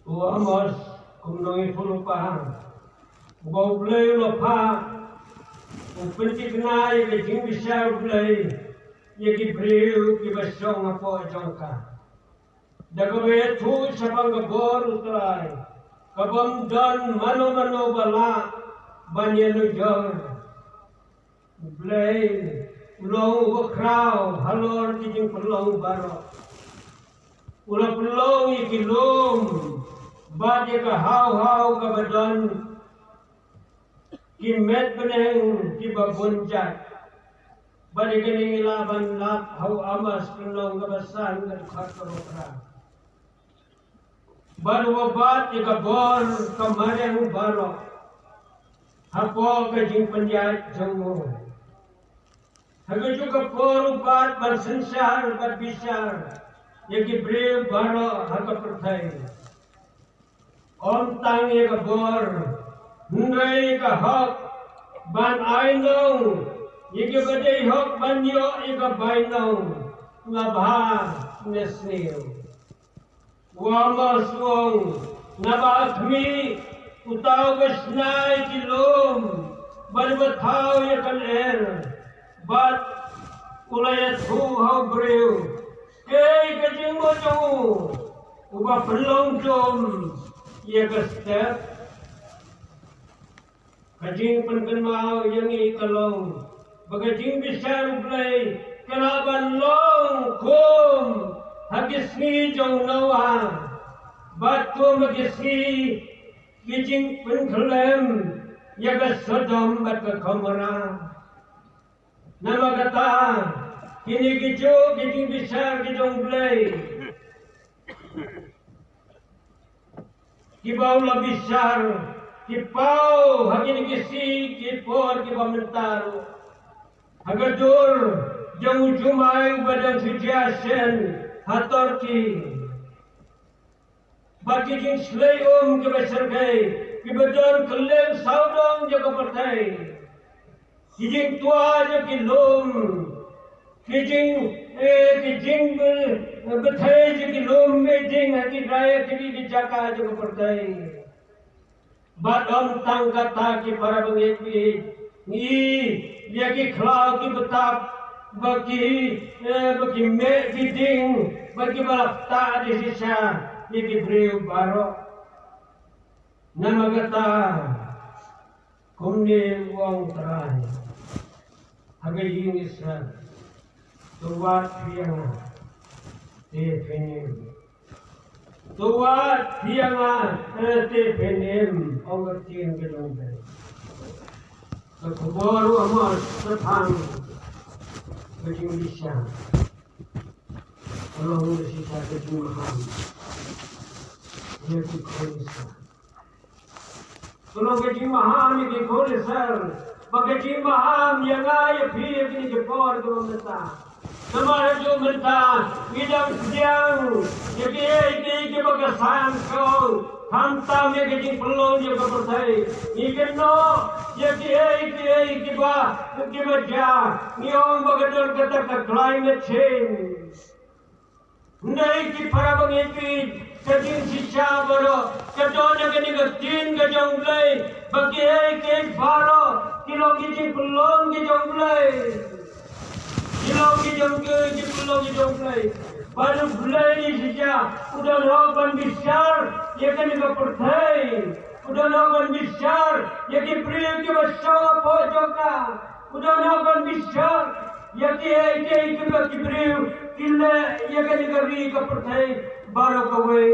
U Amos, kum nongïathuhlypa, uba U Blei u la phah, u pynthikna ïa ka jingbishar U Blei ïa ki briew kiba shong hapoh jong ka. Da kaba ïathuh shaphang ka bor U Trai, ka bym don mano mano ba lah ban ïanujor. U Blei u long uba khraw halor ki jingpynlong baroh. U la pynlong ïa ki lum bad ïa ka haw haw kaba don ki met bneng kiba bun jait. Bad ïa kane ngi lah ban lap ha u Amos lynnong kaba san, ka dkhot kaba phra. Bad u bat ïa ka bor ka mariang baroh hapoh ka jingpynïaid jong u. Ha kajuh ka por u bat ban synshar bad bishar ïa ki briew baroh ha ka pyrthei. Ym tang ïa ka bor, hynrei ïa ka hok ban ai nong ïa kiba dei hok ban ïoh ïa ka bainong, la bha ne sniew. U Amos u ong, naba ha khmih uta uba shna ïa ki lum bad uba thaw ïa ka lyer, bad u la ïathuh ha u briew, kaei ka jingmut jong u uba pynlong dum ïa ka step. Ka jingpynkynmaw ïa ngi ka long ba ka jingbishar U Blei ka lah ban long kum ha ki sngi jong u Noah, bad kum ha ki sngi ki jingpynkhlem ïa ka Sodom bad ka Gomorrah. Namar kata, kine ki juh ki jingbishar ki jong U Blei kiba u la bishar, ki paw ha kine ki sngi ki por kiba mynta ruh ha ka dur jong u jumai uba dang shu jia shen ha Turkey. Bad ki jingshlei um kiba shyrkhei kiba don kylleng sawdong jong ka pyrthei. Ki jingtwa jong ki lum, ki jing, eh, ki jing, eh, bthei jong ki lum, eh, jing ha ki rai, ha ki, ki jaka jong ka pyrthei. Bad ym tang kata, ki para bangeit, ngi ïa ki khlaw ki btap, ba ki, eh, ba ki meh ki ding, ba ki ba la ktah da shisha ïa ki briew baroh. Namar kata, kumne u ong Trai ha ka ïing Israel, to wad phi ïa nga, Tephinim. To wat phi ïa nga, eh, Tephinim, ong ka ktien ka jong U Blei. Ka khubor u Amos shaphang ka jingbishar. Ka long ka shisha ka jingmaham ïa ki khun Israel. Ka long ka jingmaham ïa ki khun Israel, bad ka jingmaham ïa nga ïa phi ïa kine ki por kiba mynta. Namar haduh mynta ngi dang pdiang ïa kiei kiei kiba ka Psalm ka ong, khamtam ïa ka jingpynlong jong ka pyrthei. Ngi kynnoh ïa kiei kiei kiba, kiba jia. Ngi ong ba ka don kata ka climate change. Hynrei ki para bangeit, ka jingshisha baroh ka don ha kane ka ktien ka jong U Blei, ba kiei kiei baroh ki long ki jingpynlong ki jong U Blei. Ki long ki jong, ki jingpynlong ki jong U Blei. Bad U Blei shisha u don hok ban bishar ïa kane ka pyrthei. U don hok ban bishar ïa ki briew kiba shong hapoh jong ka. U don hok ban bishar ïa kiei kiei kiba ki briew ki leh ïa kane ka ri ka pyrthei baroh kawei.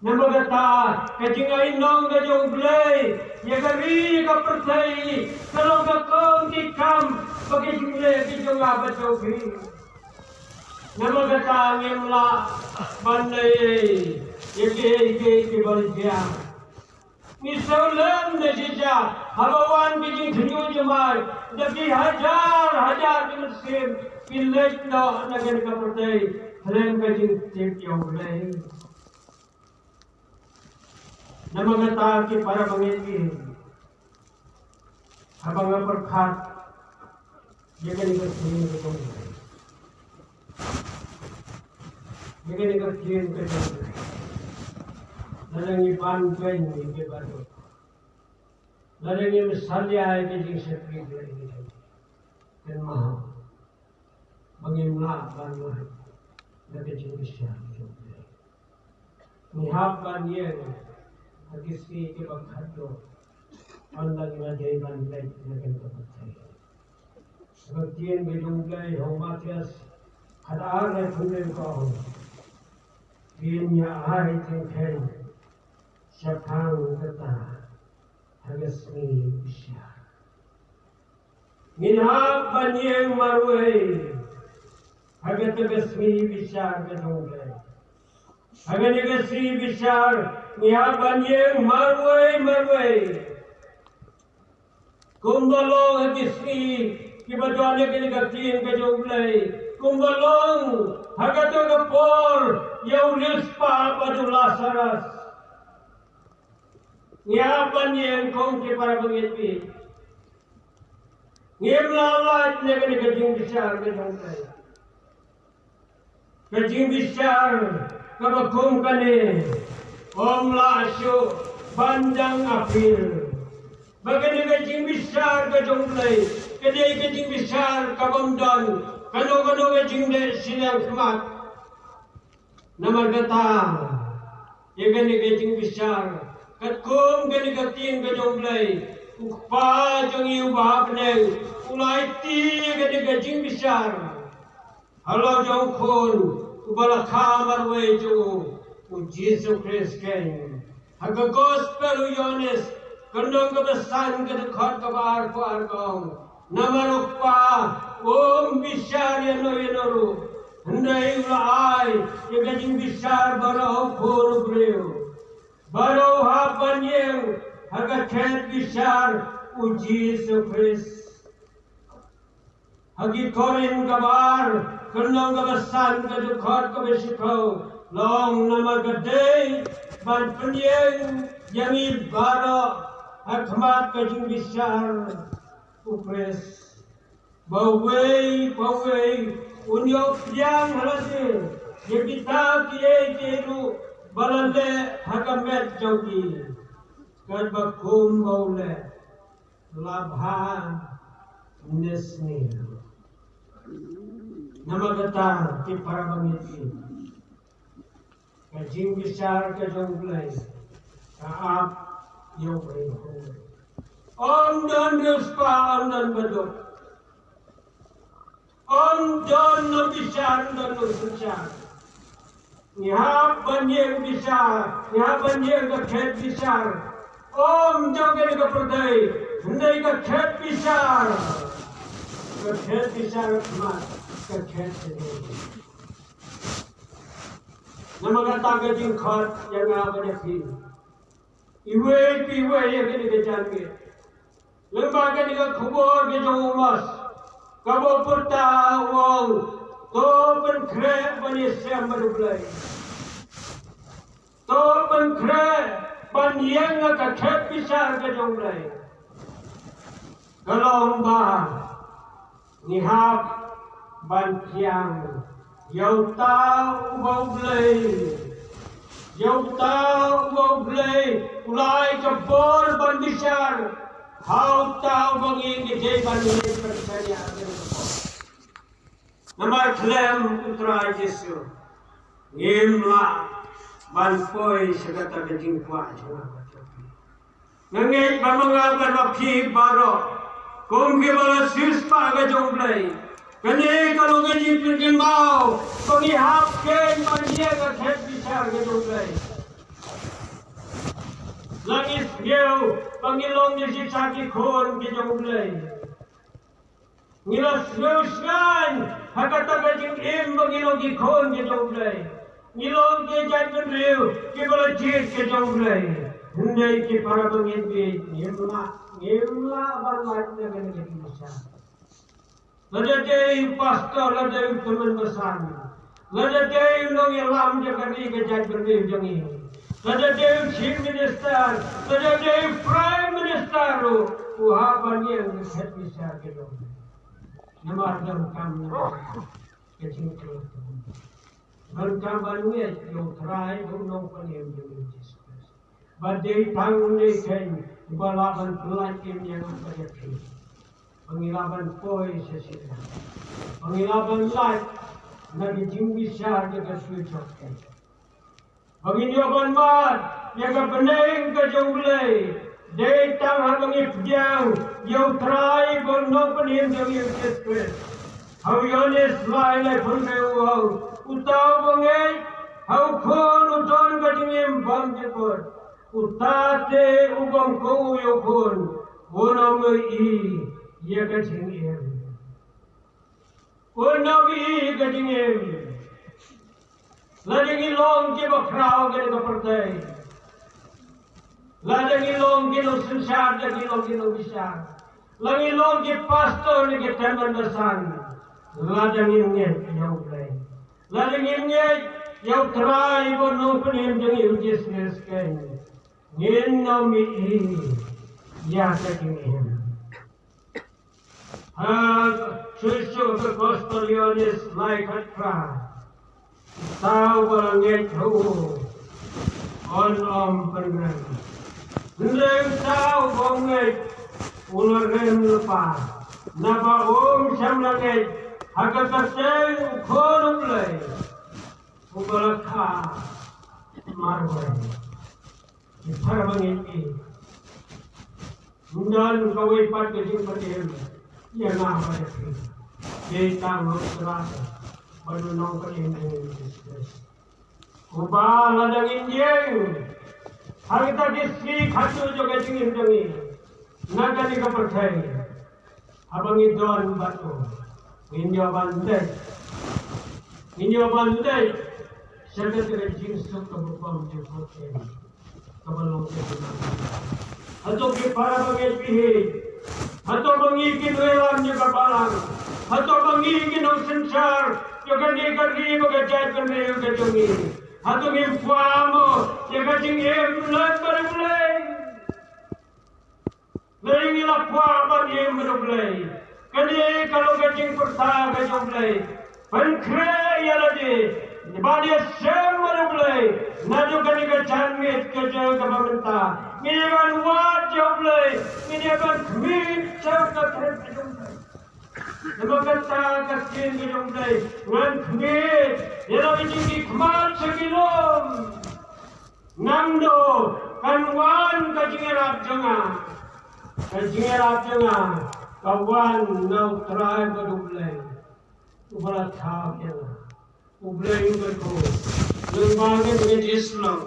Namar kata ka jingainong ka jong U Blei ïa ka ri ka pyrthei ka long katkum ki kam bad ki jingleh ki jong nga bad jong phi. Namar kata ngim lah ban leh ei ei ïa kiei kiei kiba la jia. Ngi sngewlem da shisha haba wan ki jingthynjuh jemai, da ki hajar hajar ki mynsiem ki leit noh na kane ka pyrthei khlem ka jingtip ïa U Blei. Namar kata ki para bangeit, haba nga pyrkhat ïa kane ka ktien ka jong U Blei, ïa kane ka ktien ka jong U Blei, lada ngi ban beiñ ïa ki baduk, lada ngim salia ïa ki jingshakri Blei, kynmaw ba ngim lah ban lait na ka jingbishar jong U Blei. Ngi hap ban ïeng ha ki sngi kiba khatduh, ynda ngi la dei ban leit na kane ka pyrthei. Ka ktien ka jong U Blei ha u Mathaios khatar dkhot hynriew ka ong, phin ïa ai jingkheiñ shaphang kata ha ka sngi bishar. Ngin hap ban ïeng marwei ha kata ka sngi bishar ka jong U Blei. Ha kane ka sngi bishar ngi hap ban ïeng marwei marwei. Kumba long ha ki sngi kiba don ha kane ka ktien ka jong U Blei, kumba long ha kata ka por ïa u riewspah bad u Lasarus. Ngi hap ban ïeng kum ki para bangeit. Ngim lah lait na kane ka jingbishar ka jong U Blei. Ka jingbishar kaba kum kane ym lah shuh ban dang appeal. Ba kane ka jingbishar ka jong U Blei ka dei ka jingbishar kabym don kano kano ka jingdeh shiliang khmat. Namar kata ïa kane ka jingbishar, katkum kane ka ktien ka jong U Blei, U Kpa jong ngi uba ha bneng u la aiti ïa kane ka jingbishar halor jong u Khun uba la kha marwei jong u, U Jisu Khrist keiñ. Ha ka Gospel u Ïoannis, ka lynnong kaba san, ka dkhot kaba arphew ar ka ong, namar U Kpa um bishar ïano ïano ruh, hynrei u la ai ïa ka jingbishar baroh ha u Khun u briew. Baroh u hap ban ïeng ha ka khet bishar U Jisu Khrist. Ha ki Korinth kaba ar, ka lynnong kaba san, ka dkhot kaba shiphew, la ong, namar ka dei ban pynïeng ïa ngi baroh ha khmat ka jingbishar U Khrist, ba uwei pa uwei un ïoh pdiang ha lade ïa kita kiei kiei ruh ba la leh ha ka met jong ki, katba kumba u leh la bha ne sniew. Namar kata ki para bangeit, ka jingbishar ka jong U Blei ka ap ïa uwei pa uwei. Ym don riewspah, ym don baduk. Ym don nongbishar, ym don nongsynshar. Ngi hap ban ïeng bishar, ngi hap ban ïeng ka khet bishar. Ym jong kane ka pyrthei, hynrei ka khet bishar. Ka khet bishar ka khmat, ka khet bishar. Namar kata ka jingkhot ïa nga bad ïa phi. Iwei pa iwei ïa kane ka jingmut. Lyngba kane ka khubor ka jong u Amos, kaba pyrta u ong, to pynkhreh ban ïashem bad U Blei. To pynkhreh ban ïeng ha ka khet bishar ka jong U Blei. Ka long ba ngi hap ban thiang ïa uta uba U Blei. Ïa uta uba U Blei u la ai ka bor ban bishar ha uta uba ngi ngi dei ban ïeng pyrshah ïa ka bor. Namar khlem U Trai Jisu ngim lah ban poi sha kata ka jingkwah jong nga. Nga ngeit ba ma nga bad ma phi baroh kum kiba la siewspah ka jong U Blei, kane ka long ka jingpynkynmaw ba ngi hap keiñ ban ïeng ha ka khet bishar ka jong U Blei. La ngi sngew ba ngi long shisha ki khun ki jong U Blei. Ngi la sngew shngaiñ ha kata ka jingim ba ngi long ki khun ki jong U Blei. Ngi long ki jaitbynriew kiba la jied ki jong U Blei. Hynrei ki para bangeit, ngim lah, ngim lah ban lait na kane ka jingbishar. Lada dei u pastor, lada dei u tymmen basan, lada dei u nongïalam jong ka ri ka jaitbynriew jong ngi, lada dei u chief minister, lada dei u prime minister ruh, u hap ban ïeng ha ka khet bishar ka jong U Blei. Namar donkam na ka jingkyrkhu, donkam ban ngeit ïa U Trai bad U Nongpynim jong ngi U Jisu Khrist. Ba dei tang U keiñ uba lah ban pyllait im ïa nga bad ïa phi. Ba ngi lah ban poi sha shiteng. Ba ngi lah ban lait na ka jingbishar jong ka shuh jong ka. Ba ngin ïoh ban mad ïa ka bneng ka jong U Blei. Dei tang haba ngi pdiang ïa U Trai bad U Nongpynim jong ngi U Jisu Khrist. Ha u Ïoannis lai, laiphew hynriew u ong, uta uba ngeit ha u Khun u don ka jingim bymjukut. Uta te u bym kohnguh ïa u Khun un ym ïohi ïa ka jingim. Un ym ïohi ïa ka jingim. Lada ngi long kiba khraw ha kane ka pyrthei, lada ngi long ki nongsynshar, lada ngi long ki nongbishar, lada ngi long ki pastor ne ki tymmen basan, lada ngim ngeit ïa U Blei, lada ngim ngeit ïa U Trai bad U Nongpynim jong ngi U Jisu Khrist, ngin ym ïohi ïa ka jingim. Ha shuh shuh ka gospel Ïoannis lai khatphra. Uta uba la ngeit ha u un ym pynrem. Hynrei uta uba ym ngeit u la rem lypa, naba um shym la ngeit ha ka kyrteng U Khun U Blei uba la kha marwei. Ki para bangeit, ym don kawei pat ka jingpynim ïa nga bad ïa phi. Dei tang U Trai bad U Nongpynim jong ngi U Jisu Khrist, uba lada ngin ïeng ha kita ki sngi khatduh jong ka jingim jong ngi na kane ka pyrthei, haba ngi don bad u, ngin ïoh ban leit, ngin ïoh ban leit sha kata ka jingsuk kaba bymjukut, kaba long ka jingim. Hato ki para bangeit phi hi? Hato ma ngi ki nongïalam jong ka balang? Hato ma ngi ki nongsynshar jong kane ka ri bad ka jaitbynriew ka jong ngi, hato ngim kwah mo ïa ka jingim lem bad U Blei? Lei ngi la kwah ban im bad U Blei. Kane ka long ka jingpyrta ka jong U Blei. Pynkhreh ïa lade ban ïashem bad U Blei. Naduh kane ka janmiet ka jong kaba mynta, ngi ïa ban wad ïa U Blei, ngi ïa ban khmih sha ka thrang ka jong U Blei. Namar kata ka ktien ka jong U Blei, ngan khmih ïa la ki jong ki khmat sha ki lum. Nangno kan wan ka jingïarap jong nga? Ka jingïarap jong nga ka wan na U Trai bad U Blei. Uba la thap ïa nga. U Blei u kyrkhu. Lyngba nga nga jied shlok.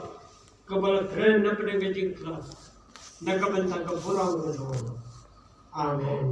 Kaba la kren na pdeng ka jingtlot. Na ka bynta ka burom ka jong. Amen.